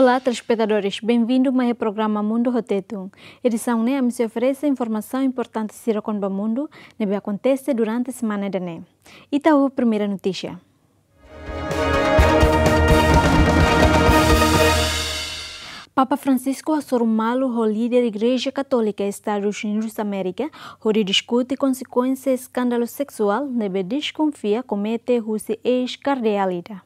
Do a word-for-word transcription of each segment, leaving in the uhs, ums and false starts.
Olá, telespetadores, benvindu mai iha programa Mundu ho Tetun. Edisaun ne'e ami sei oferese informasaun importante sira kona-ba mundu ne'ebé akontese durante semana ida-ne'e. Ita ho primeira notísia. Papa Francisco hasoru malu ho líder Igreja Katólika Estadus Unidus Amérika hodi diskute konsekuénsia eskandalu seksuál ne'ebé deskonfia komete husi eis-kardeál ida.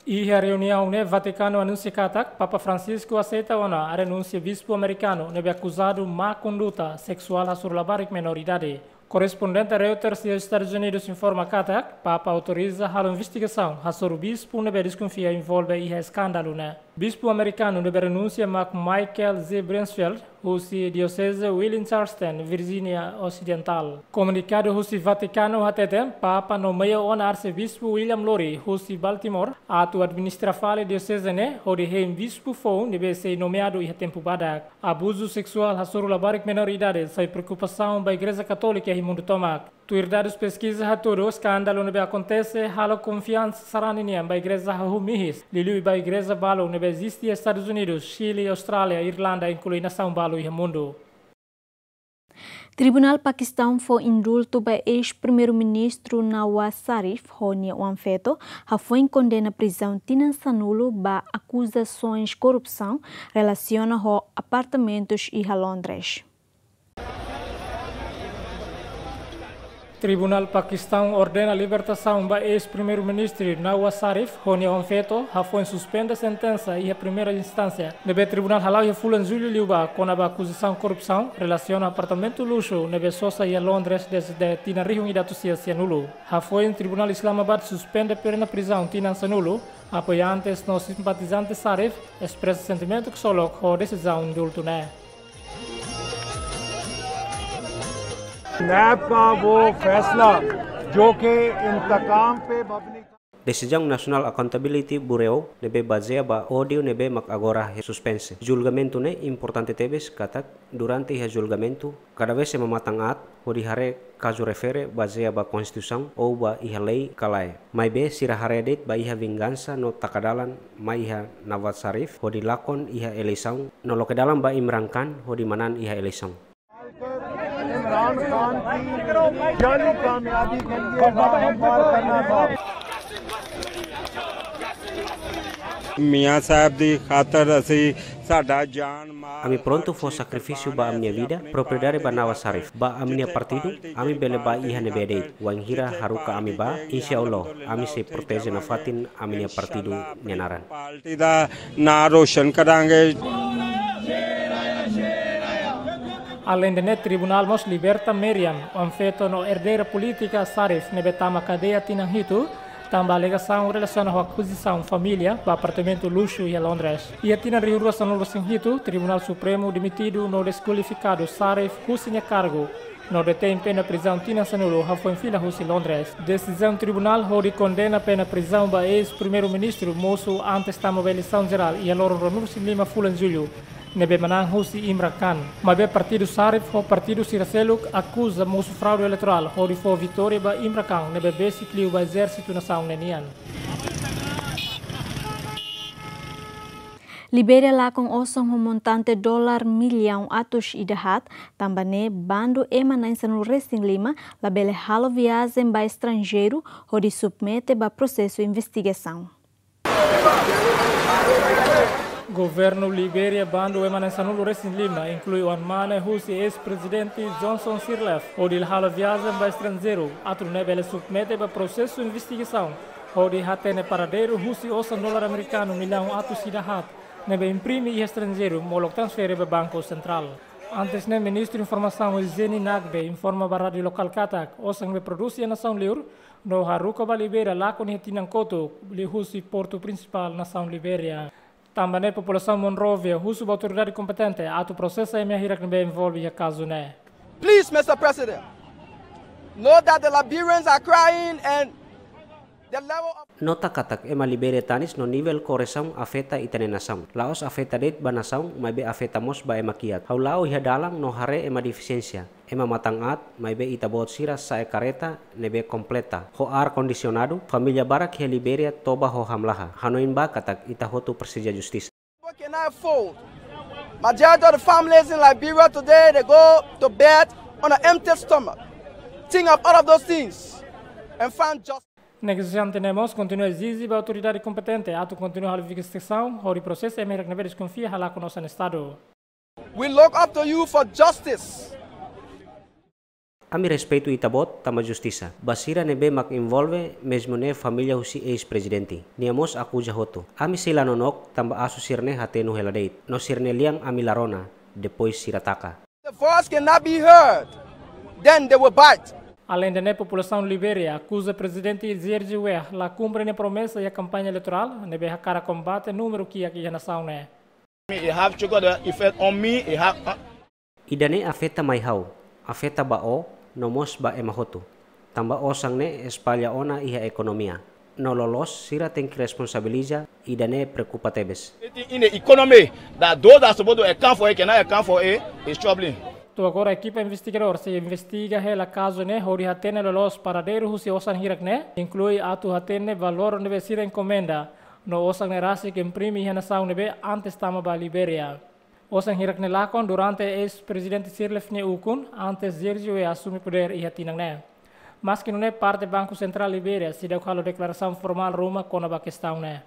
Iha reuniaun ne'e Vatikanu anunsia katak Papa Francisco aseita ona renúnsia bispu amerikanu ne'ebé akuzadu má konduta seksuál hasoru labarik menór idade. Korrespondente Reuters iha Estadus Unidus informa katak Papa autoriza halo investigasaun hasoru bispu ne'ebé deskonfia envolve iha eskandalu ne'e. Bispu amerikanu ne'ebé renúnsia mak Michael Z. Bransfield, husi Dioseze Wheeling Charleston, Virgínia Osidentál. Komunikadu husi Vatikanu hateten, Papa nomeia ona Arsebispu William Lori, husi Baltimore, atu administra fali dioseze ne'e, hodi hein bispu foun ne'ebé sei nomeadu iha tempu badak. Abuzu seksuál hasoru labarik menór idade sai preokupasaun ba Igreja Katólika iha mundu tomak. Tuir dadus peskiza hatudu, eskandalu ne'ebé akontese halo konfiansa sarani nian ba igreja hahú mihis, liuliu ba igreja balu ne'ebé eziste iha Estadus Unidus, Xile, Austrália, Irlanda, inklui nasaun balu iha mundu. Tribunál Pakistaun fó indultu ba eis-primeiru-ministru Nawaz Sharif ho nia oan-feto, hafoin kondena prizaun tinan sanulu ba akuzasoens korrupsaun relasiona ho apartamentus iha Londres. Tribunál Pakistaun ordena libertasaun ba eis-primeiru-ministru Nawaz Sharif ho nia oan-feto, hafoin suspende sentensa iha primeira instánsia ne'ebé tribunál hala'o iha fulan Jullu liubá, kona-ba akuzasaun korrupsaun relasiona apartamentu luxu ne'ebé sosa iha Londres dezde tinan rihun ida atus sia sianulu. Hafoin tribunál Islamabad suspende pena prizaun tinan sanulu, apoiantes no simpatizante Sharif espresa sentimentu ksolok ho desizaun indultu ne'e. नैब का वो फैसला जो कि इंतकाम पे मबनी Desizaun National Accountability Bureau ne'ebé bazeia ba ódiu ne'ebé mak agora suspense. Julgamentu ne'e importante tebes katak durante iha julgamentu kada vez ema matan aat hodi haree kazu refere bazeia ba konstituisaun ou ba iha lei ka lae. Maibé sira haree de'it ba iha vingansa no taka dalan mai iha Nawaz Sharif hodi lakon iha eleisaun no loke dalan ba Imran Khan hodi manán iha eleisaun. Imran खान की जल्दी कामयाबी के लिए हम बार करना था। मियाँ साहब दी खातर असी साडा जान माल Ami prontu fó sakrifísiu ba ami-nia vida, propriedade ba Nawaz Sharif, ba ami-nia partidu, ami bele bá iha ne'ebé de'it, wainhira haruka ami bá, insya Allah, ami sei proteje nafatin ami-nia partidu nia naran. Party दा नाम रोशन करांगे। Aleinde ne'e, tribunál mós liberta Meriam, oan-feto no erdeira polítika Sharif, ne'ebé tama kadeia tinan hitu, tanba alegasaun relasiona ho akuizisaun família ba apartamentu luxu iha Londres. Iha tinan rihun rua sanulu-resin-hitu, Tribunál Supremu demitidu no deskualifikadu Sharif husi nia kargu, no detein pena prizaun tinan sanulu hafoin fila husi Londres. Desizaun tribunál hodi kondena pena prizaun ba eis-primeiru-ministru mosu antes tama ba eleisaun jerál iha loron ruanulu-resin-lima fulan Jullu, ne'ebé manán husi Imran Khan. Maibé partidu Sharif ho partidu sira seluk akuza mosu fraude eleitorál hodi fó vitória ba Imran Khan ne'ebé besik liu ba ezérsitu nasaun ne'e nian. Libéria lakon osan ho montante dolar millaun atus ida haat, tanba ne'e bandu ema na'in sanulu-resin-lima labele halo viajen ba estranjeiru hodi submete ba prosesu investigasaun. Governu Libéria bandu ema na'in sanulu-resin-lima, inklui oan-mane husi eis-prezidente Johnson Sirleaf, hodi la halo viajen ba estranjeiru, atu nune'e bele submete ba prosesu investigasaun hodi hatene paradeiru husi osan dolar amerikanu millaun atus ida haat, ne'ebé imprime iha estranjeiru molok transfere ba Banku Sentrál. Antes ne'e, Ministru Informasaun Eugene Nagbe informa ba rádiu lokál katak osan ne'ebé prodús iha nasaun liur no haruka ba Libéria lakon iha tinan kotuk liuhusi portu prinsipál nasaun Libéria. Tanba ne'e populasaun Monrovia husu ba autoridade kompetente atu prosesa ema hirak ne'ebé envolve iha kazu ne'e. Please, Mister President, know that the Liberians are crying and Nota katak ema Libéria tanis no nivel korrupsaun afeta ita-nia nasaun. La'ós afeta de'it ba nasaun, maibé afeta mós ba ema kiak. Ha'u la'o iha dalan no haree ema defisiénsia, ema matan-aat, maibé ita-boot sira sa'e karreta ne'ebé kompleta, ho ar kondisionadu, família barak iha Libéria toba ho hamlaha. Hanoin ba katak ita hotu presiza justisa. Can I afford? Majority of the families in Liberia today, they go to bed on an empty stomach. Think of all of those things and find justice. Negosiante ne'e mós kontinua ezije ba autoridade kompetente atu kontinua halo investigasaun hodi prosesa ema hirak ne'ebé deskonfia halakon osan Estadu. We look up to you for justice. Ami respeitu ita-boot tanba justisa ba sira ne'ebé mak envolve, mezmu ne'e família husi eis-prezidente. Nia mós akuza hotu. Ami sei la nonook tanba asu sira-ne'e hatenu hela de'it. No sira-nia lian ami la rona, depois sira taka. The voice cannot be heard, then they will bite. Aleinde ne'e, populasaun Libéria akuza Prezidente George Weah la kumpre nia promesa iha kampaña eleitorál ne'ebé hakarak kombate númeru kiak iha nasaun ne'e. It have trigger the effect on me. It have, uh, Ida-ne'e afeta mai ha'u, afeta ba ó, no mós ba ema hotu. Tanba osan ne'e espalla ona iha ekonomia. No loloos sira tenke responsabiliza, ida-ne'e preokupa tebes. In the economy, that those that supposed to account for it cannot account for it, is troubling. To'o agora ekipa investigadór sei investiga hela kazu ne'e hodi hatene loloos paradeiru husi osan hirak ne'e, inklui atu hatene valór ne'ebé sira enkomenda, no osan ne'e rasik imprime iha nasaun ne'ebé antes tama ba Libéria. Osan hirak ne'e lakon durante eis-prezidente Sirleaf nia ukun, antes George Weah asume podér iha tinan ne'e. Maski nune'e, parte Banku Sentrál Libéria seidauk halo deklarasaun formál ruma kona-ba kestaun ne'e.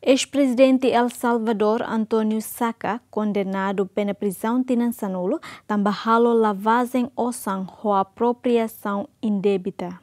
Eis-prezidente El Salvador, António Saca, kondenadu pena prizaun tinan sanulu, tanba halo lavajen osan ho apropriasaun indébida.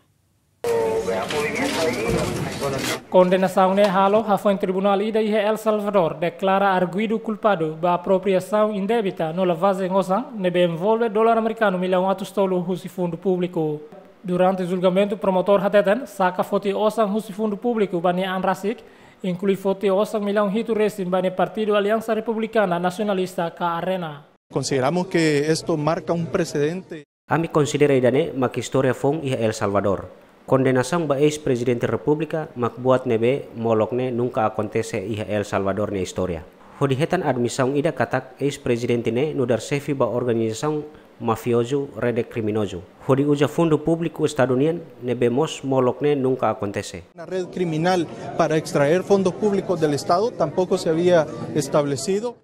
Kondenasaun ne'e halo hafoin tribunál ida iha El Salvador deklara arguidu kulpadu ba apropriasaun indébida no lavajen osan ne'ebé envolve dolar amerikanu millaun atus tolu husi fundu públiku. Durante julgamentu, promotór hateten Saca foti osan husi fundu públiku ba nia an rasik, inklui foti osan millaun hitu resin ba nia partidu Aliansa Republikana Nasionalista ka Arena. Consideramos que esto marca un precedente. Ami konsidera ida-ne'e mak istória foun iha El Salvador. Kondenasaun ba eis-prezidente repúblika mak buat ne'ebé molok ne'e nunka akontese iha El Salvador nia istória. Hodi hetan admisaun ida katak eis-prezidente ne'e nu'udar xefe ba organizasaun mafiozu, rede kriminozu, hodi uza fundu públiku Estadu nian, ne'ebé mós molok ne'e nunka akontese. Una red criminal para extraer fondos públicos del Estado tampoco se había establecido.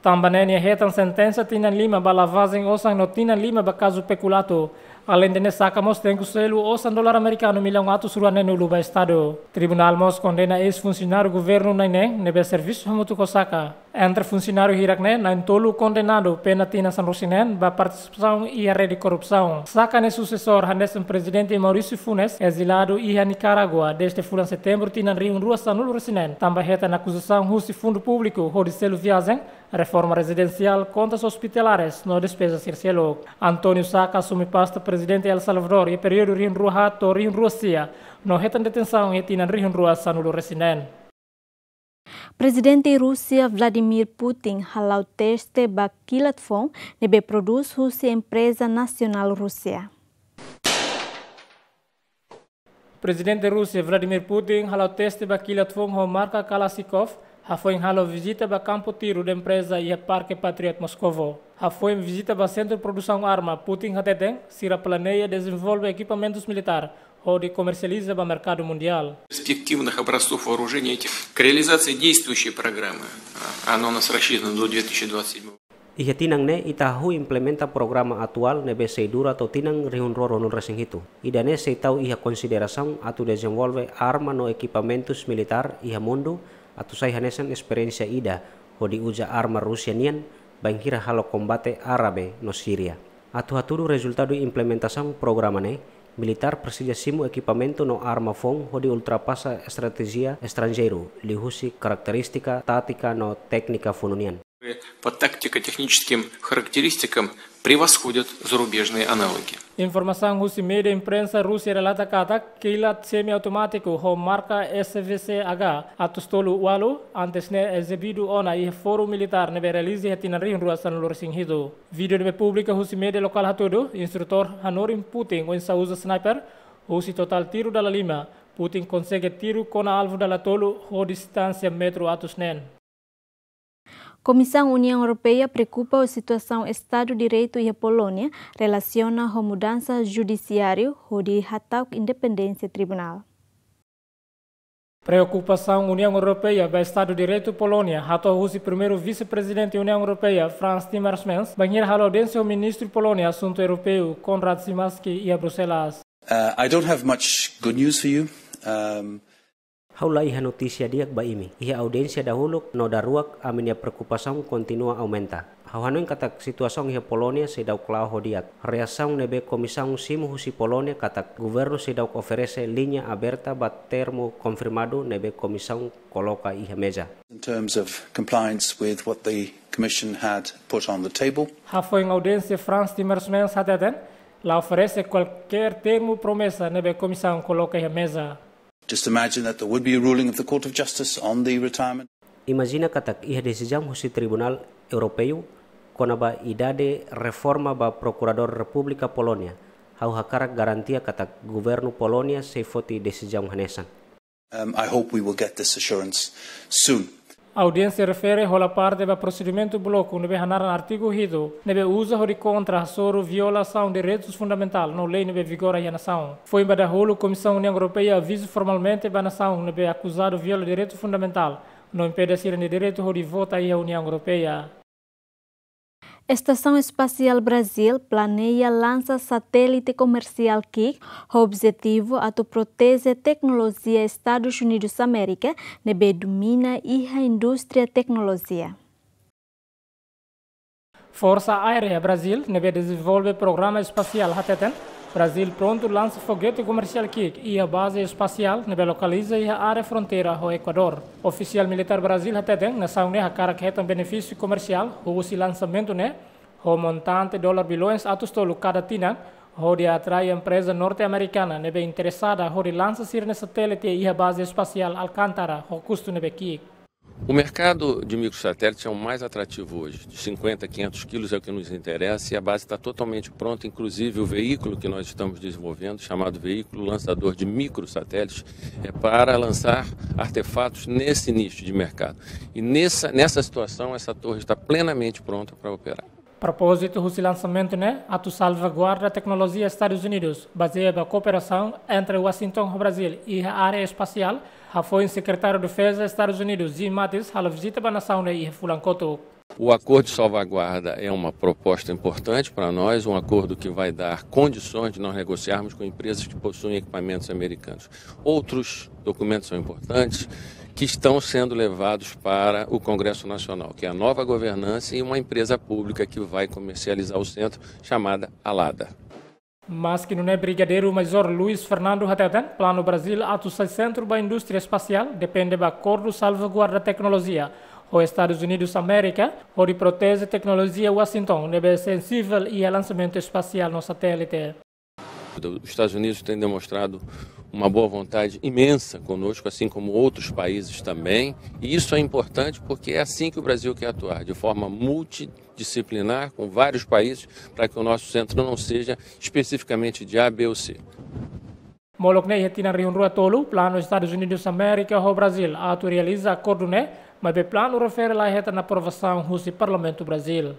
Tanba ne'e nia hetan sentensa tinan lima ba lavajen osan no tinan lima ba kazu pekulato. Aleinde ne'e, Saca mós tenke selu osan dolar amerikanu millaun atus rua neenulu ba Estadu. Tribunál mós kondena eis-funsionáriu governu na'in neen ne'ebé servisu hamutuk ho Saca. Entre funsionáriu hirak ne'e, na'in-tolu kondenadu pena tinan sanulu-resin-neen ba partisipasaun iha rede korrupsaun. Saca nia susesór hanesan Prezidente Mauricio Funes, eziladu iha Nikarágua dezde fulan Setembru tinan rihun rua sanulu-resin-neen, tanba hetan akuzasaun husi fundu públiku hodi selu viajen, reforma rezidensiál, kontas ospitalares no despeza sira seluk. António Saca asume pasta Prezidente El Salvador iha períodu rihun rua haat to'o rihun rua sia, no hetan detensaun iha tinan rihun rua sanulu-resin-neen. Prezidente Rúsia Vladimir Putin hala'o teste ba kilat foun ne'ebé prodús husi empreza nasionál Rúsia. Prezidente Rúsia Vladimir Putin hala'o teste ba kilat foun ho marka Kalashnikov, hafoin halo vizita ba kampu tiru da empreza iha Parke Patriot Moskovo. Hafoin vizita ba sentru produsaun arma, Putin hateten sira planeia dezenvolve ekipamentus militár hodi komersializa ba merkadu mundiál. Перспективных образцов вооружения этих к реализации действующей программы, а, она у нас рассчитана до две тысячи двадцать седьмого. Iha tinan ne'e ita hahú implementa programa atuál ne'ebé sei dura to'o tinan rihun rua ruanulu-resin-hitu. Ida-ne'e sei tau iha konsiderasaun atu dezenvolve arma no ekipamentus militár iha mundu atu sai hanesan esperiénsia ida hodi uza arma Rúsia nian bainhira halo kombate Árabe no Síria. Atu hatudu rezultadu implementasaun programa ne'e, militár presiza simu ekipamentu no arma foun hodi ultrapasa estratéjia estranjeiru, liuhusi karakterístika tátika no téknika funu nian. По тактико-техническим характеристикам превосходят зарубежные аналоги. Informasaun husi média imprensa Rúsia relata katak kilat semi-automátiku ho marka S V C H atus tolu ualu, antes ne'e ezibidu ona iha fórum militár ne'ebé realiza iha tinan rihun rua sanulu-resin-hitu. Vídeo ne'ebé publika husi média lokál hatudu instrutór hanorin Putin oinsá uza sniper, Husi totál tiru dala lima, Putin konsege tiru kona alvu dala tolu ho distánsia metru atus neen. Komisaun Uniaun Europeia preokupa ho situasaun Estadu Direitu iha Polónia relasiona ho mudansa judisiáriu hodi hata'uk independénsia tribunál. Preokupasaun Uniaun Europeia ba Estadu Direitu Polónia hato'o husi Primeiru Vise-Prezidente Uniaun Europeia, Frans Timmermans, bainhira halo audiénsia ho Ministru Polónia Asuntu Europeu, Konrad Szymański, iha Bruxelas. Uh, I don't have much good news for you. Um, Ha'u la iha notísia di'ak ba imi. Iha audiénsia dahuluk no daruak, ami-nia preokupasaun kontinua aumenta. Ha'u hanoin katak situasaun iha Polónia seidauk la'o ho di'ak. Reasaun ne'ebé komisaun simu husi Polónia katak governu seidauk oferese liña aberta ba termu konfirmadu ne'ebé komisaun koloka iha meza. In terms of compliance with what the Commission had put on the table. Hafoin audiénsia, Frans Timmermans hateten, la oferese kualkér termu promesa ne'ebé komisaun koloka iha meza. Just imagine that there would be a ruling of the Court of Justice on the retirement. Imajina katak iha desizaun husi Tribunál Europeu kona-ba idade reforma ba Prokuradór Repúblika Polónia. Ha'u hakarak garantia katak governu Polónia sei foti desizaun hanesan. Um, I hope we will get this assurance soon. Audiénsia refere hola parte ba prosedimentu bloku ne'ebé hanaran artigu hitu, ne'ebé uza hodi kontra hasoru violasaun direitus fundamentál no lei ne'ebé vigora iha nasaun. Foin ba dahuluk, Komisaun Uniaun Europeia avizu formalmente ba nasaun ne'ebé akuzadu viola direitu fundamentál no impede sira-nia direitu hodi vota iha Uniaun Europeia. Estasaun Espasiál Brazil planeia lansa satélite komersiál ki'ik ho objetivu atu proteje teknolojia Estadus Unidus Amérika ne'ebé domina iha indústria teknolojia. Forsa Aérea Brazil, ne'ebé dezenvolve programa espasiál, hateten Brazil prontu lansa foguete komersiál ki'ik iha baze espasiál ne'ebé lokaliza iha área fronteira ho Ekuadór. Ofisiál militár Brazil hateten nasaun ne'e hakarak hetan benefísiu komersiál husi lansamentu ne'e, ho montante dolar bilhões atus tolu kada tinan, hodi atrai empreza norte-amerikana ne'ebé interesada hodi lansa sira-nia satélite iha baze espasiál Alcântara ho kustu ne'ebé ki'ik. O mercado de microsatélites é o mais atrativo hoje. De cinquenta a quinhentos quilos é o que nos interessa e a base está totalmente pronta, inclusive o veículo que nós estamos desenvolvendo, chamado veículo lançador de microsatélites, é para lançar artefatos nesse nicho de mercado. E nessa, nessa situação, essa torre está plenamente pronta para operar. Propózitu husi lansamentu ne'e atu salvaguarda teknolojia Estadus Unidus, bazeia ba kooperasaun entre Washington ho Brazil iha área espasiál, hafoin Sekretáriu Defeza Estadus Unidus, Jim Mattis, halo vizita ba nasaun ne'e iha fulan kotuk. O acordo de salvaguarda é uma proposta importante para nós, um acordo que vai dar condições de nós negociarmos com empresas que possuem equipamentos americanos. Outros documentos são importantes, que estão sendo levados para o Congresso Nacional, que é a nova governança e uma empresa pública que vai comercializar o centro, chamada Alada. Maski nune'e, Brigadeiru Major Luis Fernando hateten, planu Brazil atu sai sentru ba indústria espasiál depende ba akordu salvaguarda teknolojia ho Estadus Unidus Amérika, hodi proteje teknolojia Washington ne'ebé sensivel iha lansamentu espasiál no satélite. Os Estados Unidos têm demonstrado uma boa vontade imensa conosco, assim como outros países também. E isso é importante porque é assim que o Brasil quer atuar, de forma multidisciplinar, com vários países, para que o nosso centro não seja especificamente de A, B ou C. Molok ne'e, iha tinan rihun rua tolu, planu Estadus Unidus Amérika ho Brazil atu realiza akordu ne'e, maibé planu refere la hetan aprovasaun husi Parlamentu Brazil.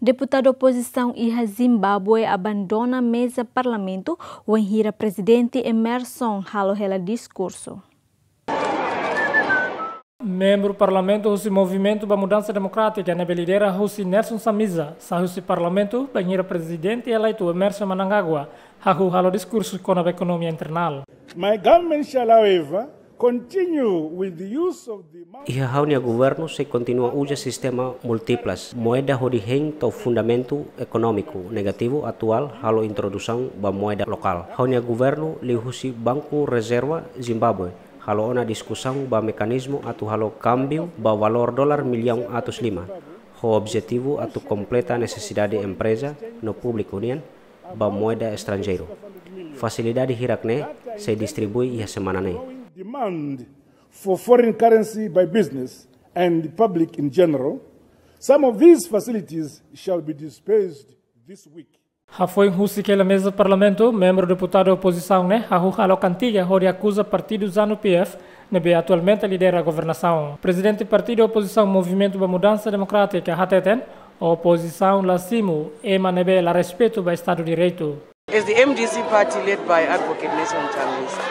Deputadu opozisaun iha Zimbábue abandona meza parlamentu wainhira Prezidente Emmerson halo hela diskursu. Membru Parlamentu husi Movimentu ba Mudansa Demokrátika ne'ebé lidera husi Nelson Samiza, sai husi parlamentu bainhira Prezidente eleitu Emmerson Mnangagwa hahú halo diskursu kona-ba ekonomia internál. My government shall, however, continue with the use of the mul- Iha ha'u-nia governu sei kontinua uza sistema múltiplas moeda hodi hein to'o fundamentu ekonómiku negativu atuál halo introdusaun ba moeda lokál. Ha'u-nia governu liuhusi Banku Rezerva Zimbábue halo ona diskusaun ba mekanizmu atu halo kámbiu ba valór dolar millaun atus lima, ho objetivu atu kompleta nesesidade empreza no públiku nian ba moeda estranjeiru. Fasilidade hirak-ne'e sei distribui iha semana ne'e. Demand for foreign currency by business and the public in general. Some of these facilities shall be dispersed this week. Hafoin husik hela meza Parlamentu, membru deputadu opozisaun ne'e hahú halo kantiga hodi akuza partidu ZANU-P F ne'ebé atualmente lidera governasaun. Prezidente partidu opozisaun Movimentu ba Mudansa Demokrátika hateten, opozisaun la simu ema ne'ebé la respeitu ba Estadu Direitu. As the M D C party led by Advocate Nelson Chamisa,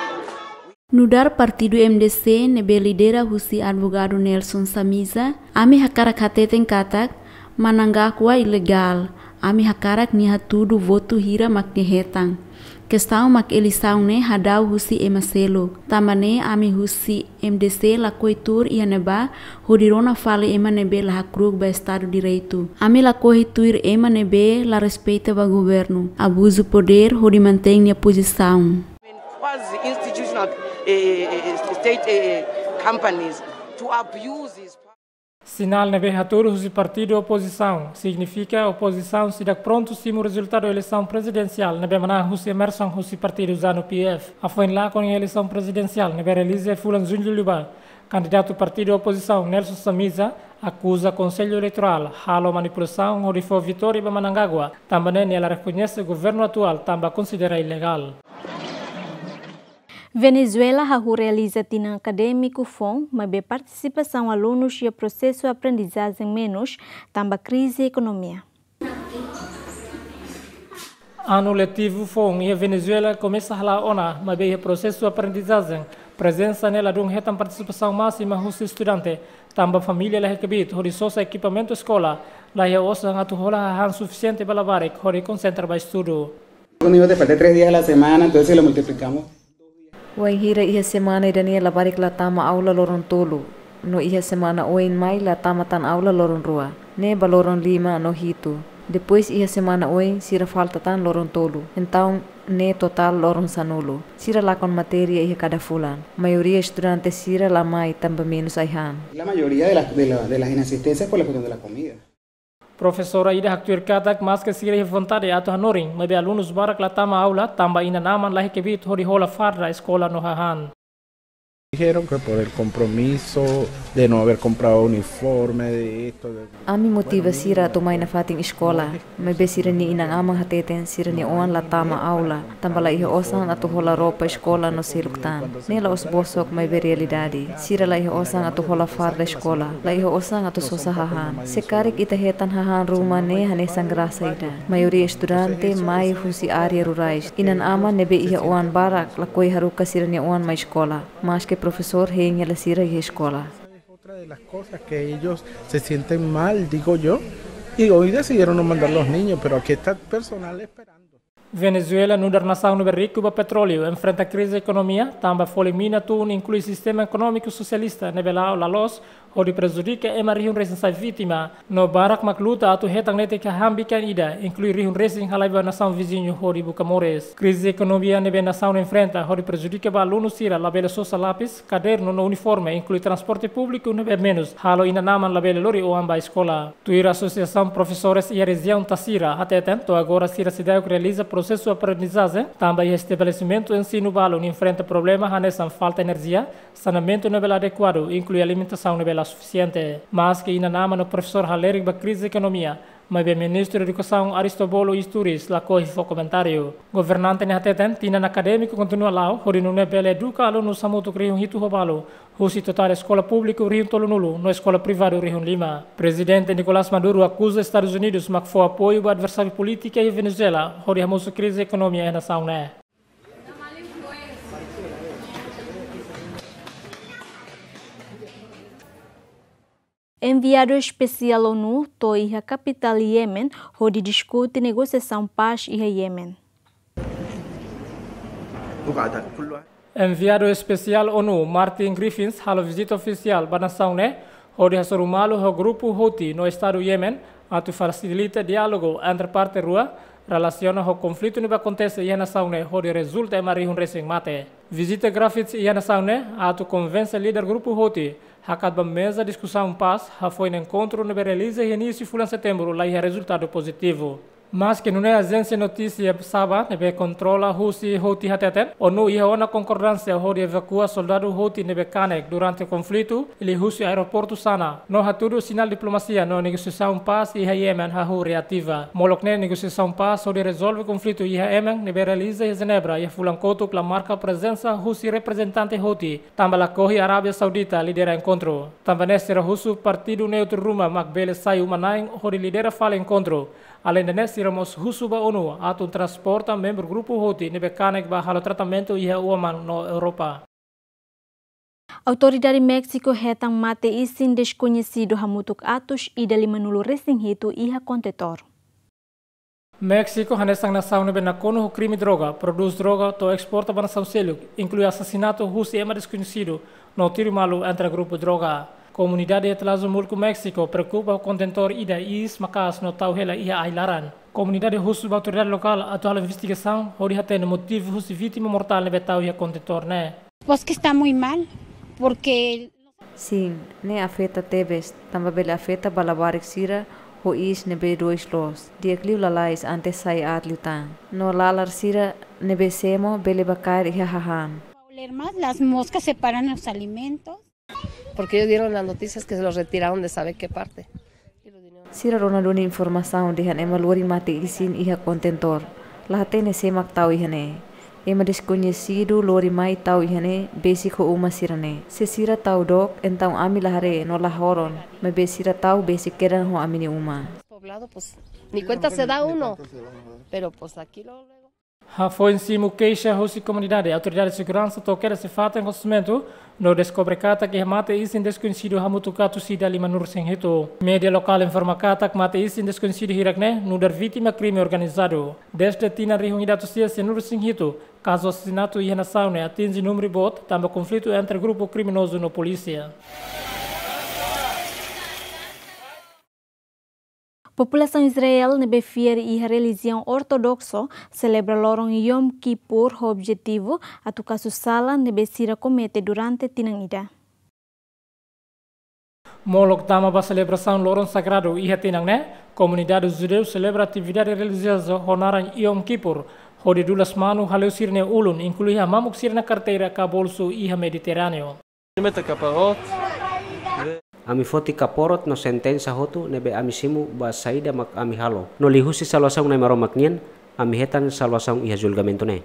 nu'udar partidu M D C ne'ebé lidera husi advogadu Nelson Chamisa, ami hakarak hateten katak Mnangagwa ilegál. Ami hakarak nia hatudu votu hira mak nia hetan. Kestaun mak eleisaun ne'e hadau husi ema seluk. Tanba ne'e ami husi M D C lakohi tuur iha ne'ebá hodi rona fali ema ne'ebé la hakru'uk ba Estadu Direitu. Ami lakohi tuir ema ne'ebé la respeita ba governu, abuzu podér hodi mantein nia pozisaun. Quasi institutional, eh, eh, eh, state, eh, eh, companies to abuse his power. Sinál ne'ebé hatudu husi partidu opozisaun signifika opozisaun seidauk prontu simu rezultadu eleisaun prezidensiál ne'ebé manán husi Emerson husi partidu ZANU-P F. Hafoin lakon iha eleisaun prezidensiál ne'ebé realiza fulan Juñu liubá, kandidatu partidu opozisaun Nelson Chamisa akuza Konsellu Eleitorál halo manipulasaun hodi fó vitória ba Mnangagwa, tanba ne'e nia la rekoñese governu atuál tanba konsidera ilegál. Venezuela hahú realiza tinan akadémiku foun, maibé partisipasaun alunus iha prosesu aprendizajen menus, tanba krize ekonomia. Anu letivu foun iha Venezuela komesa hala'o ona, maibé iha prosesu aprendizajen, prezensa ne'e ladún hetan partisipasaun másima husi estudante, tanba família laiha kbiit hodi sosa ekipamentu eskola, laiha osan atu hola hahán sufisiente ba labarik hodi konsentra ba estudu. Conmigo te falté tres días a la semana, entonces si lo multiplicamos. Wainhira iha semana ida-ne'e labarik la tama aula loron tolu, no iha semana oin mai la tama tan aula loron rua, ne'e ba loron lima no hitu. Depois iha semana oin sira falta tan loron tolu. Entaun ne'e totál loron sanulu. Sira lakon matéria iha kada fulan. Maioria estudante sira la mai tanba menus ai-han. La mayoría de las, de la, de las inasistencias por la cuestión de la comida. Profesora ida haktuir katak maske sira iha vontade atu hanorin, maibé alunus barak la tama aula tanba inan-aman laiha kbiit hodi hola farda eskola no hahán. Dijeron que por el compromiso de no haber comprado uniforme, de esto, de... Ami motiva sira atu mai nafatin eskola, maibé sira-nia inan-aman hateten sira-nia oan la tama aula, tanba la iha osan atu hola roupa eskola no seluk tan. Ne'e la'ós bosok, maibé realidade. Sira la iha osan atu hola farda eskola, la iha osan atu sosa hahán. Se karik ita hetan hahán ruma ne'e hanesan grasa ida. Maioria estudante mai husi área rurais. Inan-aman ne'ebé iha oan barak lakohi haruka sira-nia oan mai eskola, maske profesór hein hela sira iha eskola. Otra de las cosas que ellos se sienten mal, digo yo, y hoy decidieron no mandar los niños, pero aquí está el personal esperando. Venezuela, nu'udar nasaun ne'ebé riku ba petróleu, enfrenta krize ekonomia, tanba folin mina tun inklui sistema ekonómiku sosialista ne'ebé la'o la loos, hodi prejudika ema rihun resin sai vítima, no barak mak luta atu hetan netik hahán bikan ida, inklui rihun resin halai ba nasaun viziñu hodi buka moris. Krize ekonomia ne'ebé nasaun enfrenta, hodi prejudika ba alunu sira labele sosa lapis, kadernu no uniforme, inklui transporte públiku ne'ebé menus, halo inan-aman labele lori oan ba eskola. Tuir Asosiasaun Profesores iha rejiaun Tasira, hateten, to'o agora sira seidauk realiza prosesu aprendizajen, tanba iha estabelesimentu ensinu balun enfrenta problema hanesan falta enerjia, saneamentu ne'ebé la adekuadu, inklui alimentasaun ne'ebé la sufisiente. Maske inan-aman no profesór halerik ba krize ekonomia, maibé Ministru Edukasaun Aristóbulo Istúriz lakohi fó komentáriu. Governante ne'e hateten, tinan akadémiku kontinua la'o, hodi nune'e bele eduka alunus hamutuk rihun hitu ho balu, husi totál eskola públiku rihun tolunulu, no eskola privadu rihun lima. Prezidente Nicolás Maduro akuza Estadus Unidus mak fó apoiu ba adversáriu polítiku iha Venezuela, hodi hamosu krize ekonomia iha nasaun ne'e. Enviadu Espesiál ONU to'o iha kapitál Yemen, hodi diskute negosiasaun pás iha Yemen. Enviadu Espesiál ONU, Martin Griffiths, halo vizita ofisiál ba nasaun ne'e, hodi hasoru malu ho grupu Houthi no Estadu Yemen, atu fasilita diálogu entre parte rua, relasiona ho konflitu ne'ebé akontese iha nasaun ne'e, hodi rezulta ema rihun resin mate. Vizita Griffiths iha nasaun ne'e, atu konvense líder grupu Houthi, hakat ba meza diskusaun pás, hafoin enkontru ne'ebé realiza iha inísiu fulan Setembru, la iha rezultadu pozitivu. Maske nune'e ajénsia notísia Saba ne'ebé kontrola husi Houthi hateten, ONU iha ona konkordánsia hodi evakua soldadu Houthi ne'ebé kanek durante konflitu liuhusi aeroportu Sanaa, no hatudu sinál diplomasia no negosiasaun pás iha Yemen hahú reativa. Molok ne'e negosiasaun pás hodi rezolve konflitu iha Yemen ne'ebé realiza iha Jenebra iha fulan kotuk la marka prezensa husi reprezentante Houthi, tanba lakohi Arábia Saudita lidera enkontru. Tanba ne'e sira husu partidu neutru ruma mak bele sai uma-na'in hodi lidera fali enkontru. Aleinde ne'e sira mós husu ba ONU atu transporta membru grupu Houthi ne'ebé kanek bá halo tratamentu iha Oman no Europa. Autoridade Méxiku hetan mate-isin deskoñesidu hamutuk atus ida limanulu-resin-hitu iha kontentór. Méxiku hanesan nasaun ne'ebé nakonu ho krime droga, prodús droga to'o esporta ba nasaun seluk, inklui asasinatu husi ema deskoñesidu no tiru malu entre grupu droga. Komunidade iha Tlajumulco, Méxiku, preokupa ho kontentór ida iis maka'as no tau hela iha ai-laran. Komunidade husu ba autoridade lokál atu halo investigasaun hodi hatene motivu husi vítima mortál ne'ebé tau iha kontentór ne'e. Pues que está muy mal, porque Sin, ne'e afeta tebes, tanba bele afeta ba labarik sira ho iis ne'ebé dois loos, di'ak liu lalais antes sai aat liután. No lalar sira ne'ebé semo bele bá kaer iha hahán. Va a oler más, las moscas se paran en los alimentos. Porque ellos dieron las noticias que se los retiraron de sabe qué parte. Sira rona duni informasaun dehan ema lori mate-isin iha kontentór. La hatene sé mak tau iha ne'e. Ema deskoñesidu lori mai tau iha ne'e besik ho uma sira-ne'e. Se sira tau dook, entaun ami la haree no la horon, maibé sira tau besik kedan ho ami-nia uma. Poblado, pues, ni cuenta se da uno. Pero, pues, aquí lo, luego. Hafoin simu keixa husi komunidade, autoridade seguransa to'o kedas iha fatin akontesimentu no deskobre katak iha mate-isin deskoñesidu hamutuk atus ida limanulu-resin-hitu. Média lokál informa katak mate-isin deskoñesidu hirak-ne'e nu'udar vítima krime organizadu. Dezde tinan rihun ida atus sia sianulu-resin-hitu, kazu asasinatu iha nasaun ne'e atinje númeru boot, tanba konflitu entre grupu kriminozu no polísia. Populasaun Israel ne'ebé fiar iha relijiaun ortodoksu selebra loron Yom Kippur ho objetivu atu kasu sala ne'ebé sira komete durante tinan ida. Molok tama ba selebrasaun loron sagradu iha tinan ne'e, komunidade judeu selebra atividade relijioza ho naran Yom Kippur, hodi dulas manu hale'u sira-nia ulun, inklui hamamuk sira-nia karteira ka bolsu iha Mediterráneu. Ami foti kaporot no sentensa hotu ne'ebé ami simu ba saida mak ami halo. No liuhusi salvasaun Na'i Maromak nian, ami hetan salvasaun iha julgamentu ne'e.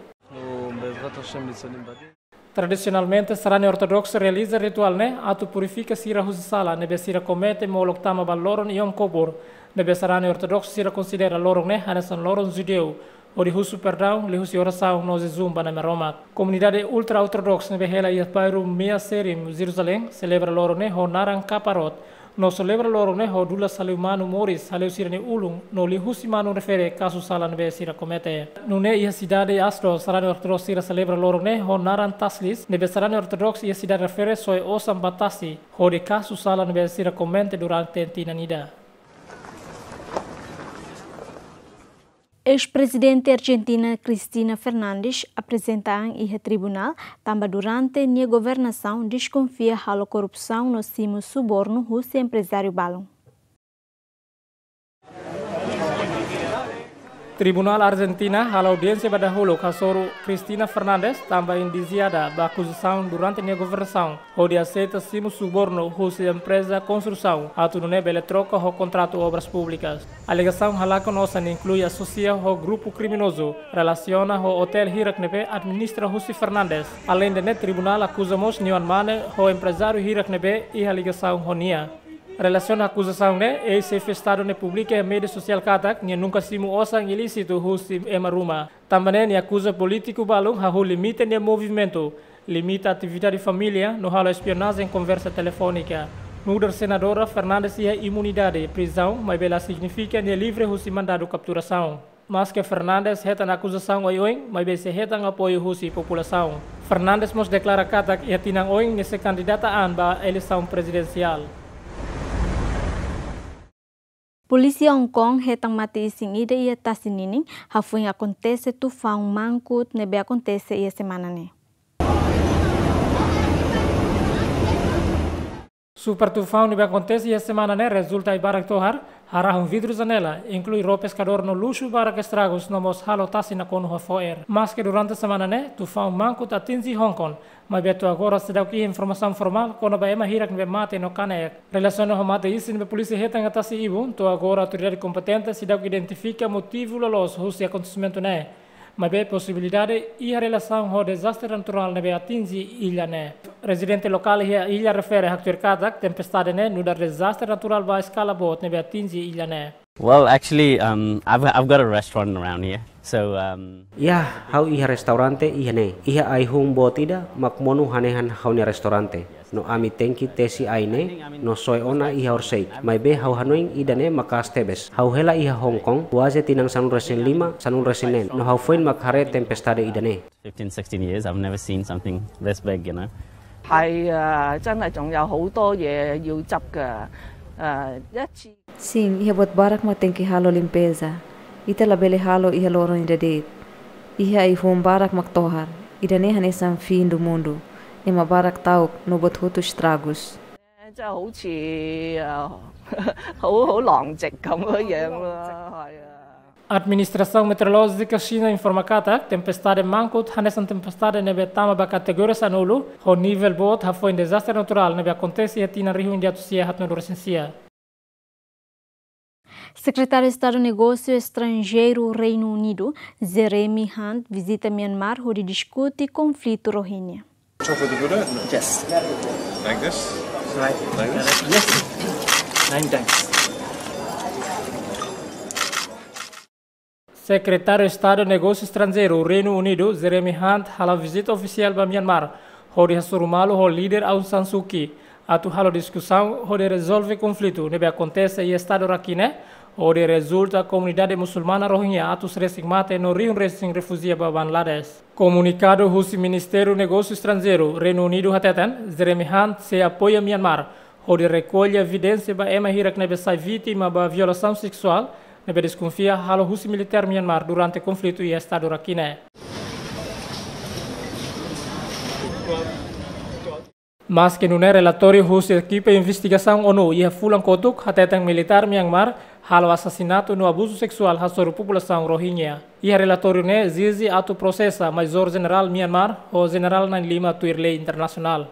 Tradisionalmente, sarani ortodoksu realiza rituál ne'e atu purifika sira husi sala ne'ebé sira komete molok tama ba loron Yom Kippur, ne'ebé sarani ortodoksu sira konsidera loron ne'e hanesan loron judeu, hodi husu perdaun liuhusi orasaun no jejún ba Na'i Maromak. Komunidade ultra-ortodoksu ne'ebé hela iha bairru Mea Shearim, Jerusalém, selebra loron ne'e ho naran Kaparot, no selebra loron ne'e ho dulas hale'u manu moris hale'u sira-nia ulun, no liuhusi manu refere kasu sala ne'ebé sira komete. Nune'e iha sidade Ashdod, sarani ortodoksu sira selebra loron ne'e ho naran Tashlis, ne'ebé sarani ortodoksu iha sidade refere soe osan ba tasi, hodi kasu sala ne'ebé sira komete durante tinan ida. Eis-prezidente Arjentina Cristina Fernandes aprezenta an iha tribunál, tanba durante nia governasaun deskonfia halo korrupsaun no simu subornu husi emprezáriu balun. Tribunál Arjentina halo audiénsia ba dahuluk hasoru Cristina Fernandes tanba indiziada ba akuzasaun durante nia governasaun hodi aseita simu subornu husi empreza konstrusaun atu nune'e bele troka ho kontratu obras públikas. Alegasaun halakon osan inklui asosia ho grupu kriminozu, relasiona ho otél hirak ne'ebé administra husi Fernandes. Aleinde ne'e, tribunál akuza mós nia oan-mane ho emprezáriu hirak ne'ebé iha ligasaun ho nia. Relasiona akuzasaun ne'e, eis-xefe Estadu ne'e publika iha média sosiál katak nia nunka simu osan ilísitu husi ema ruma. Tanba ne'e nia akuza polítiku balun hahú limita nia movimentu, limita atividade família, no halo espionajen konversa telefónika. Nu'udar senadora, Fernandes iha imunidade prizaun, maibé la signifika nia livre husi mandadu kapturasaun. Maske Fernandes hetan akuzasaun oioin, maibé sei hetan apoiu husi populasaun. Fernandes mós deklara katak iha tinan oin nia sei kandidata an ba eleisaun prezidensiál. Polísia Hong Kong hetan mate-isin ida iha tasi ninin, hafoin akontese tufaun Mangkhut ne'ebé akontese iha semana ne'e. Super tufaun ne'ebé akontese iha semana ne'e rezulta ai-barak tohar, Arahun vidru janela, inklui ró peskadór no luxu barak estragus no mós halo tasi nakonu ho fo'er. Maske durante semana ne'e, tufaun Mangkhut atinje Hong Kong, maibé to'o agora seidauk iha informasaun formál kona-ba ema hirak ne'ebé mate no kanek. Relasiona ho mate isin ne'ebé polísia hetan iha tasi ibun, to'o agora autoridade kompetente seidauk identifika motivu loloos husi akontesimentu ne'e. Maibé posibilidade iha relasaun ho dezastre naturál ne'ebé atinje illa ne'e. Rezidente lokál iha illa refere haktuir katak tempestade ne'e nu'udar dezastre naturál ba eskala boot ne'ebé atinje illa ne'e. Well, actually, um, I've, I've got a restaurant around here. So, um, Ya, ha'u iha restaurante iha ne'e. Iha ai-hun boot ida mak monu hanehan ha'u-nia restaurante. No ami tenke tesi ai ne'e, no soe ona iha horiseik. Maibé ha'u hanoin ida-ne'e maka'as tebes. Ha'u hela iha Hong Kong, kuaze tinan sanulu-resin-lima, sanulu-resin-neen. No ha'u foin mak haree tempestade ida-ne'e. Fifteen, sixteen years, I've never seen something this big, you know. 係啊，真係仲有好多嘢要執㗎。誒，一次 Sin, iha buat barak mak tenke halo limpeza. Ita labele halo iha loron ida de'it. Iha ai-hun barak mak tohar. Ida-ne'e hanesan fim do mundo. Ema barak ta'uk no buat hotu estragus. 即係好似，誒，好，好狼藉咁樣樣啦，係啊。 Administrasaun Meteorolójika Xina informa katak tempestade Mangkhut hanesan tempestade ne'ebé tama ba kategoria sanulu, ho nivel boot hafoin dezastre naturál ne'ebé akontese iha tinan rihun ida atus sia haatnulu-resin-sia. Sekretáriu Estadu Negósiu Estranjeiru Reinu Unidu, Jeremy Hunt, vizita Myanmar hodi diskute konflitu Rohingya. Yes. Like this? Right. Like this? Yes. Nine times. Sekretáriu Estadu Negósiu Estranjeiru Reinu Unidu, Jeremy Hunt, hala'o vizita ofisiál ba Myanmar, hodi hasoru malu ho líder Aung San Suu Kyi, atu halo diskusaun hodi rezolve konflitu ne'ebé akontese iha estadu Rakhine, hodi rezulta komunidade musulmana Rohingya atus resin mate no rihun resin refujia ba Bangladesh. Komunikadu husi Ministériu Negósiu Estranjeiru Reinu Unidu hateten, Jeremy Hunt sei apoia Myanmar, hodi rekolle evidénsia ba ema hirak ne'ebé sai vítima ba violasaun seksuál, ne'ebé deskonfia halo husi militár Myanmar durante konflitu iha estadu Rakhine. Maske nune'e, relatóriu husi ekipa investigasaun ONU iha fulan kotuk hateten militár Myanmar halo asasinatu no abuzu seksuál hasoru populasaun Rohingya. Iha relatóriu ne'e ezije atu prosesa Maizór Jenerál Myanmar ho jenerál na'in-lima tuir lei internasionál.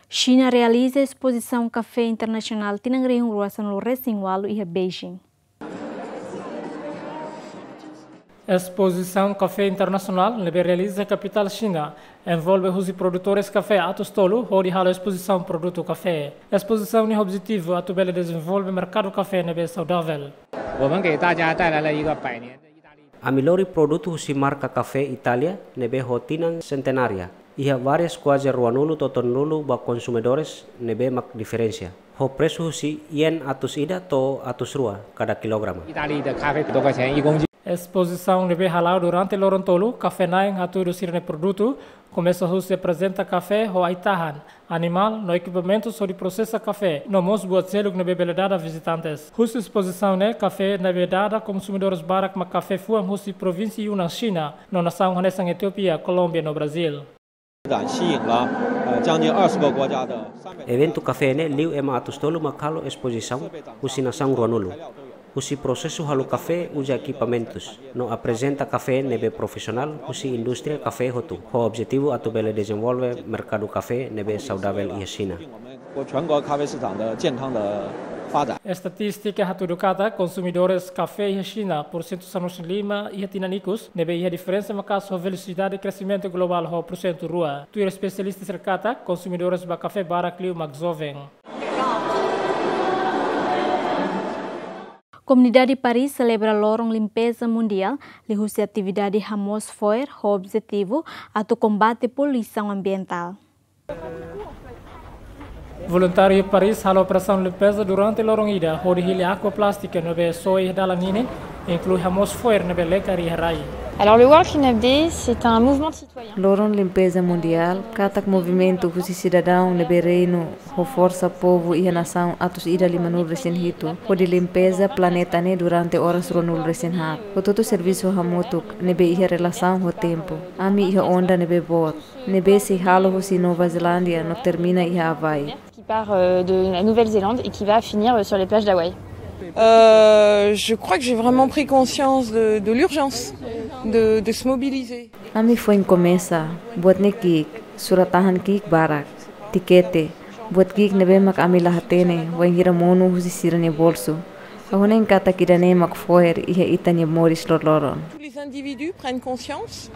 Xina realiza espozisaun kafé internasionál tinan rihun rua sanulu-resin-ualu iha Beijing. Espozisaun kafé internasionál ne'ebé realiza iha kapitál Xina, envolve husi produtores kafé atus tolu hodi halo espozisaun produtu kafé. Espozisaun nia objetivu atu bele dezenvolve merkadu kafé ne'ebé saudavel. 我们给大家带来了一个百年的意大利 Ami lori produtu husi marka kafé Itália ne'ebé ho tinan sentenária. Iha várias kuaze ruanulu to'o tolunulu ba konsumidores ne'ebé mak diferensia. Ho presu husi yen atus ida to'o atus rua kada kilograma. 意大利的咖啡多块钱一公斤。 Espozisaun ne'ebé hala'o durante loron tolu, kafé-na'in hatudu sira-nia produtu, komesa husi aprezenta kafé ho ai-tahan, animál no ekipamentus hodi prosesa kafé, no mós buat seluk ne'ebé bele dada vizitantes. Husi espozisaun ne'e, kafé ne'ebé dada konsumidores barak mak kafé fuan husi provínsia Yunnan, Xina, no nasaun hanesan Etiópia, Kolómbia no Brazíl. 感吸引了，呃，将近二十个国家的三百 Eventu kafé ne'e liu ema atus tolu mak halo espozisaun husi nasaun ruanulu. Husi prosesu halo kafé uza ekipamentus, no aprezenta kafé ne'ebé profisionál husi indústria kafé hotu, ho objetivu atu bele dezenvolve merkadu kafé ne'ebé saudavel iha Xina. 全国咖啡市场的健康的发展。 Estatístika hatudu katak konsumidores kafé iha Xina, porsentu sanulu-resin-lima iha tinan ikus, ne'ebé iha diferensa maka'as ho velosidade kresimentu globál ho porsentu rua. Tuir espesialista sira katak, konsumidores ba kafé barak liu mak joven. Komunidade Paris selebra Loron Limpeza Mundiál, liuhusi atividade hamoos fo'er, ho objetivu atu kombate poluisaun ambientál. Voluntáriu Paris halo operasaun limpeza durante loron ida, hodi hili água plástika ne'ebé soe iha dalan ninin, inklui hamoos fo'er ne'ebé lekar iha rai. Alors, le World Cleanup Day, c'est un mouvement de citoyens. Loron Limpeza Mundiál katak movimentu husi sidadaun ne'ebé reúne ho forsa povu iha nasaun atus ida limanulu-resin-hitu, hodi limpeza planeta ne'e durante oras ruanulu-resin-haat. Hotu-hotu servisu hamutuk ne'ebé iha relasaun ho tempu. Ami iha onda ne'ebé boot, ne'ebé sei halo husi Nova Zelándia no termina iha Havaí. Part, euh, de la Nouvelle-Zélande et qui va finir, euh, sur les plages d'Hawaï. Euh, je crois que j'ai vraiment pris conscience de, de l'urgence de, de se mobiliser. Ami foin komesa, buat ne'e ki'ik, surat-tahan ki'ik barak, tikete, buat ki'ik ne'ebé mak ami la hatene, wainhira monu husi sira-nia bolsu. Ha'u hanoin katak ida-ne'e mak fo'er iha ita-nia moris loroloron. Tous les individus prennent conscience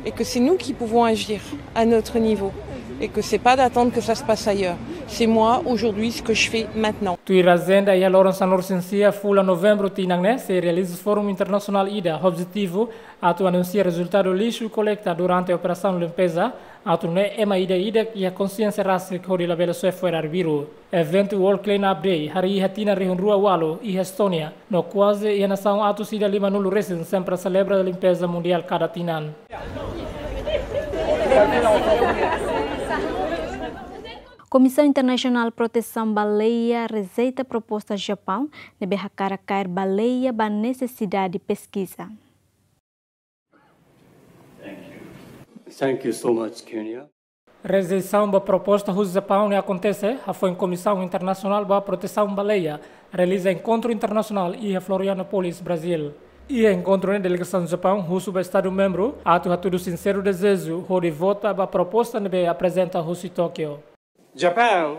et que c'est nous qui pouvons agir à notre niveau et que c'est pas d'attendre que ça se passe ailleurs. C'est moi aujourd'hui ce que je fais maintenant. Tuir ajenda, iha loron sanulu-resin-sia fulan Novembru tinan ne'e sei realiza fórum internasionál ida ho objetivu atu anunsia rezultadu lixu kolekta durante operasaun limpeza, atu nune'e ema ida-idak iha konxiénsia rasik hodi labele soe fo'er arbiru. Eventu World Clean Up Day harii iha tinan rihun rua ualu iha Estónia, no kuaze iha nasaun atus ida limanulu resin sempre selebra limpeza mundiál kada tinan. Komisaun Internasionál Protesaun Baleia rejeita proposta Japaun ne'ebé hakarak kaer baleia ba nesesidade peskiza. Thank you so much, Kenya. Rejeisaun ba proposta husi Japaun ne'e akontese hafoin Komisaun Internasionál ba Protesaun Baleia realiza enkontru internasionál iha Florianópolis, Brazíl. Iha enkontru ne'e delegasaun Japaun husu ba Estadu membru atu hatudu sinseru dezeju hodi vota ba proposta ne'ebé aprezenta husi Tókio. Japan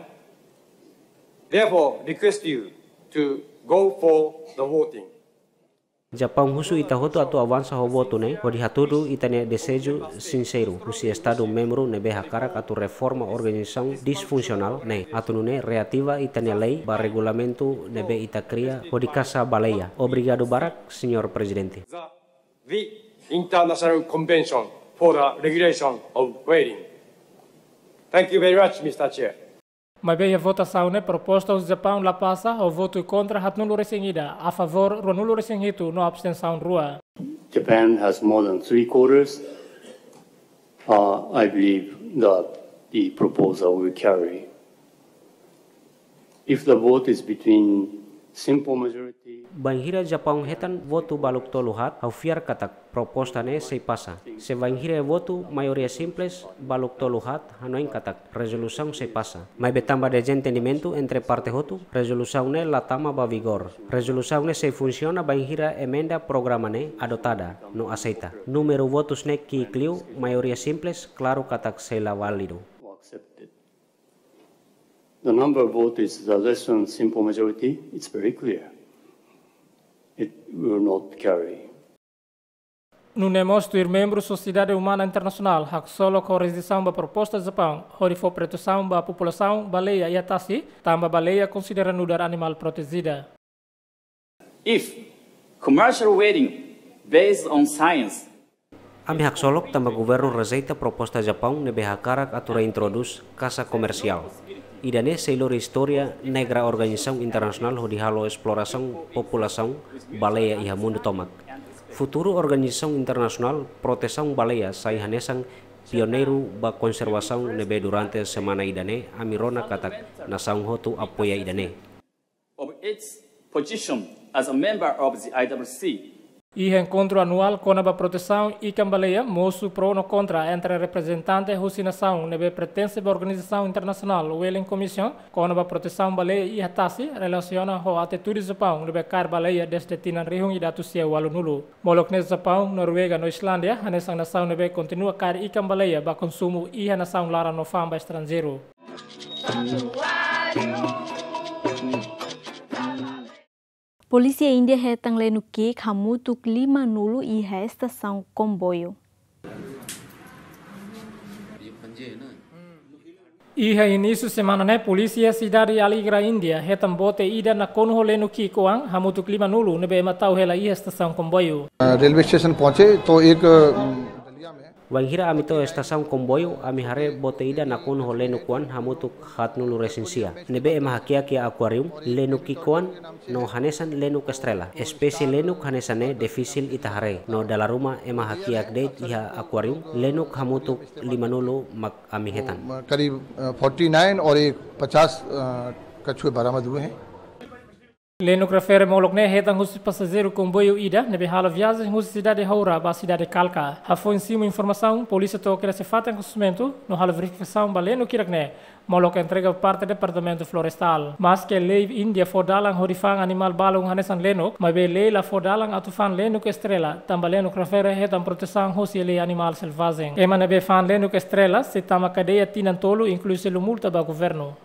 therefore request you to go for the voting. Japaun husu ita hotu atu avansa ho votu ne'e, hodi hatudu ita-nia dezeju sinseru husi Estadu membru ne'ebé hakarak atu reforma organizasaun disfunsionál ne'e, atu nune'e reativa ita-nia lei ba regulamentu ne'ebé ita kria hodi kasa baleia. Obrigadu barak, Señór Prezidente. The, the International Convention for the Regulation of Whaling. Thank you very much, Mister Chair. Maibé iha votasaun ne'e proposta husi Japaun la pasa, ho votu kontra haatnulu-resin-ida, a favór ruanulu-resin-hitu no abstensaun rua. Japan has more than three quarters. Uh, I believe that the proposal will carry. If the vote is between simple majority. Bainhira Japaun hetan votu baluk tolu haat, ha'u fiar katak proposta ne'e sei pasa. Se bainhira votu maioria simples baluk tolu haat, hanoin katak rezolusaun sei pasa. Maibé tanba dezentendimentu entre parte hotu, rezolusaun ne'e la tama ba vigór. Rezolusaun ne'e sei funsiona bainhira emenda programa ne'e adotada no aseita. Númeru votus ne'e ki'ik liu, maioria simples, klaru katak sei la válidu. The number of vote is the less than simple majority. It's very clear. It will not carry. Nune'e mós tuir membru sosiedade umana internasionál haksolok ho rejeisaun ba proposta Japaun hodi fó protesaun ba populasaun baleia iha tasi, tanba baleia konsidera nu'udar animál protejida. If commercial whaling based on science. Ami haksolok tanba governu rejeita proposta Japaun ne'ebé hakarak atu reintrodús kasa komersiál. Ida-ne'e sei lori istória negra organizasaun internasionál hodi halo esplorasaun populasaun baleia iha mundu tomak. Futuru organizasaun internasionál protesaun baleia sai hanesan pioneiru ba konservasaun ne'ebé durante semana ida-ne'e ami rona katak nasaun hotu apoia ida-ne'e. Of its position as a member of the I W C. Iha enkontru anuál kona-ba protesaun ikan-baleia, mosu pro no kontra entre reprezentante husi nasaun ne'ebé pertense ba organizasaun internasionál Whaling Commission kona-ba protesaun baleia iha tasi, relasiona ho atitude Japaun ne'ebé kaer baleia dezde tinan rihun ida atus sia ualunulu. Molok ne'e Japaun, Noruega no Islándia hanesan nasaun ne'ebé kontinua kaer ikan-baleia ba konsumu iha nasaun laran no fa'an ba estranjeiru. Polísia Índia hetan lenu ki'ik hamutuk limanulu iha estasaun komboiu. Iha inísiu semana ne'e, polísia sidade Aligarh, Índia, hetan bote ida nakonu ho lenu ki'ik-oan hamutuk limanulu ne'ebé ema tau hela iha estasaun komboiu. Railway station पहुंचे तो एक, अम, Wainhira ami to'o estasaun komboiu, ami haree bote ida nakonu ho lenuk-oan hamutuk haatnulu-resin-sia. Ne'ebé ema hakiak iha akuáriu, lenuk ki'ik-oan no hanesan lenuk estrela. Espésie lenuk hanesan ne'e difisil ita haree, no dala ruma ema hakiak de'it iha akuáriu, lenuk hamutuk limanulu mak ami hetan. करीब, अ, forty nine और एक पचास, अ, कछुए बरामद हुए हैं। Lenuk refere molok ne'e hetan husi pasajeiru komboiu ida ne'ebé halo viajen husi sidade Oura ba sidade Calca. Hafoin simu informasaun, polísia to'o kedas iha fatin akontesimentu no halo verifikasaun ba lenuk hirak-ne'e. Molok entrega ba parte Departamentu Florestál. Maske lei Índia fó dalan hodi fa'an animál balun hanesan lenuk, maibé lei la fó dalan atu fa'an lenuk estrela, tanba lenuk refere hetan protesaun husi lei animál selvajen. Ema ne'ebé fa'an lenuk estrela sei tama kadeia tinan tolu, inklui selu multa ba governu.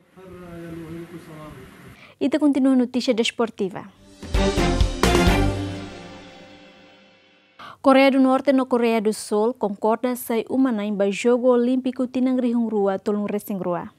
Ita kontinua notísia desportiva. Koreia do Norte no Koreia do Sul konkorda sai uma-na'in ba Jogu Olímpiku tinan rihun rua tolunulu resin rua.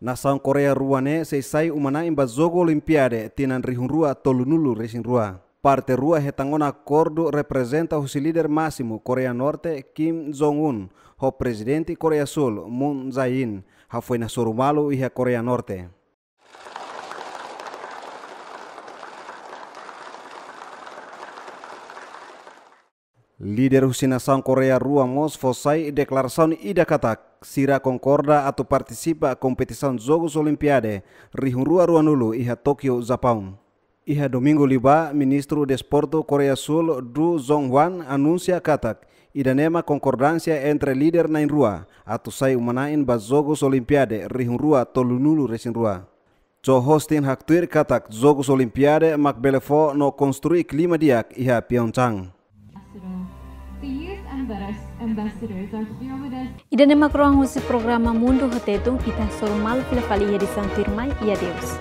Nasaun Koreia rua ne'e sei sai uma-na'in ba Jogu Olimpiade tinan rihun rua tolunulu resin rua. Parte rua hetan ona akordu reprezenta husi líder másimu Koreia Norte, Kim Jong-un, ho Prezidente Koreia Sul, Moon Jae-in, hafoin hasoru malu iha Koreia Norte. Líder husi nasaun Koreia rua mós fó sai deklarasaun ida katak sira konkorda atu partisipa kompetisaun Jogus Olimpiade rihun rua ruanulu iha Tokyo, Japaun. Iha domingu liubá, Ministru Desportu Koreia Sul, Do Jong-hwan, anunsia katak ida-ne'e mak konkordánsia entre líder na'in-rua atu sai uma-na'in ba Jogus Olimpiade rihun rua tolunulu resin rua. Cho Ostin haktuir katak Jogus Olimpiade mak bele fó no konstrui klima di'ak iha Pyeongchang. The youth ambas-, ambassadors are here with us. Ida-ne'e mak rohan husi programa Mundu ho Tetun, ita hasoru malu fila fali iha edisaun tuirmai, i adeus.